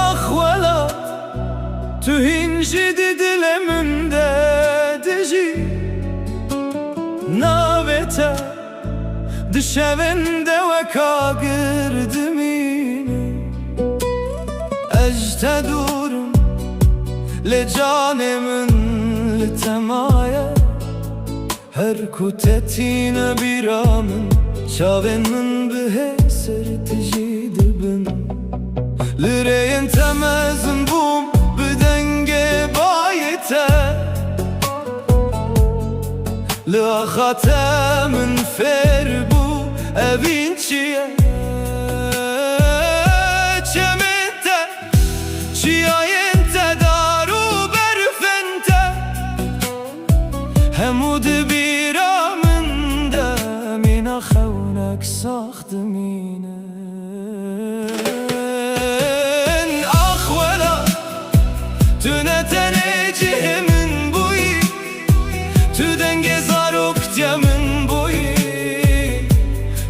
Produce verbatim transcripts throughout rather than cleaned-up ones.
Ax welat, tu hîn jî di dilê min de dijî. Navê te di şevên de wek agir dimîne. Ez ji te dûr im, lê canê min li te maye. Her ku te tîne bîra min, çavên min bi hêsir tijî dibin. Li rêyên te mezin bûm bi dengê bayê te. Li axa te min fêr bû, evîn çi ye? Çemên te, çiyayên te, dar û berfên te, hemû di bîra min de mîna xewnek sax dimînin. Ax welat, tu ne tenê cihê min bûyî, tu dengê zaroktiya min bûyî,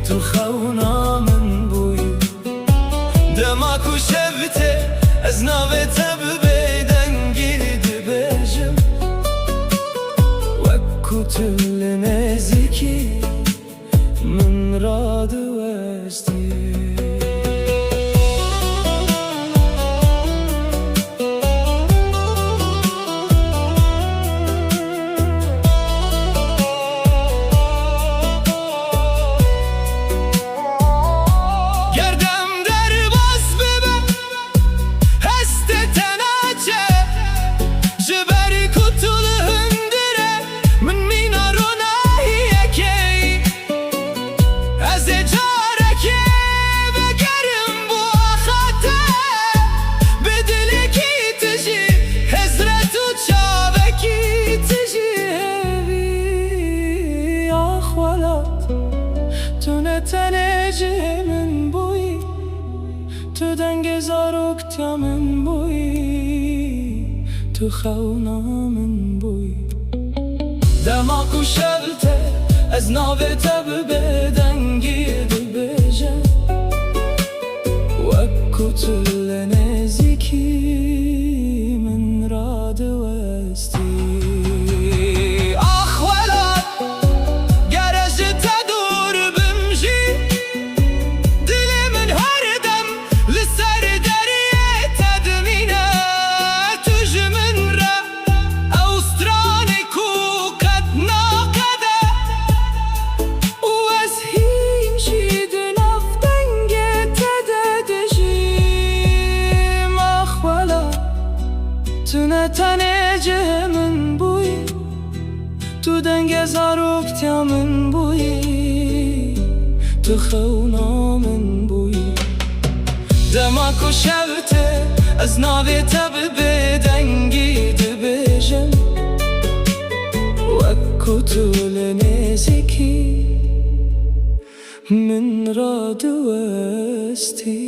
tu xewna min bûyî. Dema ku şev tê, ez navê te bi bêdengî dibêjim. Wek ku tu li nêzîkî min radiwestî. Ger dem derbas bibe, hestê te naçe, ji ber ku tu li hundir e, min mîna ronahiyekê yî. Ez ê carekê vegerim bo axa te, bi dilekî tijî, hezret û çavekî tijî hêvî. Ax welat, tu ne tenê cihê min bûyî, tu dengê zaroktiya min bûyî, tu xewna min bûyî. Dema ku şev tê, ez navê te bi bêdengî dibêjim. Wek ku tu li nêzîkî min radiwestî. Ax welat, ger ez ji te dûr bim jî, dilê min her dem li ser deriyê te dimîne. Tu ji min re ew stranê ku qet naqede û ez hîn jî di nav dengê te de dijîm. Ax welat, tu ne tenê cihê min bûyî, tu dengê zaroktiya min bûyî, tu xewna min bûyî. Dema ku şev tê, ez navê te bi bêdengî dibêjim. Wek ku tu li nêzîkî min radiwestî.